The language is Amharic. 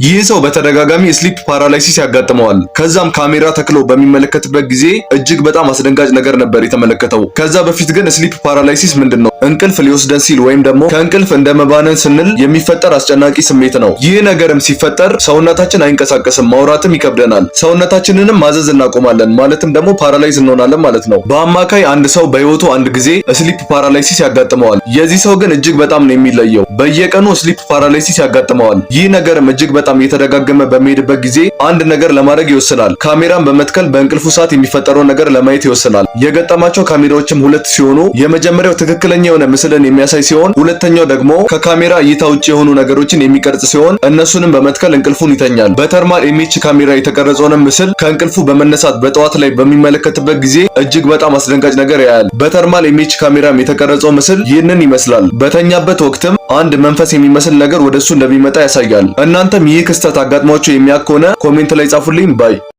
ይህ ሰው በተደጋጋሚ sleep paralysis ያጋጥመዋል። ከዛም ካሜራ ተክሎ በሚመለከትበት ጊዜ እጅግ በጣም አስደንጋጭ ነገር ነበር የተመለከተው። ከዛ በፊት ግን sleep paralysis ምንድን ነው? እንቅልፍ ሊወስደን ሲል ወይም ደግሞ ከእንቅልፍ እንደመባነን ስንል የሚፈጠር አስጨናቂ ስሜት ነው። ይህ ነገርም ሲፈጠር ሰውነታችን አይንቀሳቀስም፣ ማውራትም ይከብደናል፣ ሰውነታችንንም ማዘዝ እናቆማለን፣ ማለትም ደግሞ paralyze እንሆናለን ማለት ነው። በአማካይ አንድ ሰው በህይወቱ አንድ ጊዜ sleep paralysis ያጋጥመዋል። የዚህ ሰው ግን እጅግ በጣም ነው የሚለየው። በየቀኑ sleep paralysis ያጋጥመዋል። ይህ ነገርም እጅግ በጣም እየተደጋገመ በሚሄድበት ጊዜ አንድ ነገር ለማድረግ ይወስናል። ካሜራን በመትከል በእንቅልፉ ሰዓት የሚፈጠረውን ነገር ለማየት ይወስናል። የገጠማቸው ካሜራዎችም ሁለት ሲሆኑ የመጀመሪያው ትክክለኛ የሆነ ምስልን የሚያሳይ ሲሆን ሁለተኛው ደግሞ ከካሜራ እይታ ውጭ የሆኑ ነገሮችን የሚቀርጽ ሲሆን እነሱንም በመትከል እንቅልፉን ይተኛል። በ thermal image ካሜራ የተቀረጸውንም ምስል ከእንቅልፉ በመነሳት በጠዋት ላይ በሚመለከትበት ጊዜ እጅግ በጣም አስደንጋጭ ነገር ያያል። በ thermal image ካሜራም የተቀረጸው ምስል ይህንን ይመስላል። በተኛበት ወቅትም አንድ መንፈስ የሚመስል ነገር ወደሱ እንደሚመጣ ያሳያል። እናንተም ይህ ክስተት አጋጥሟችሁ የሚያውቅ ከሆነ comment ላይ ጻፉልኝ። Bye.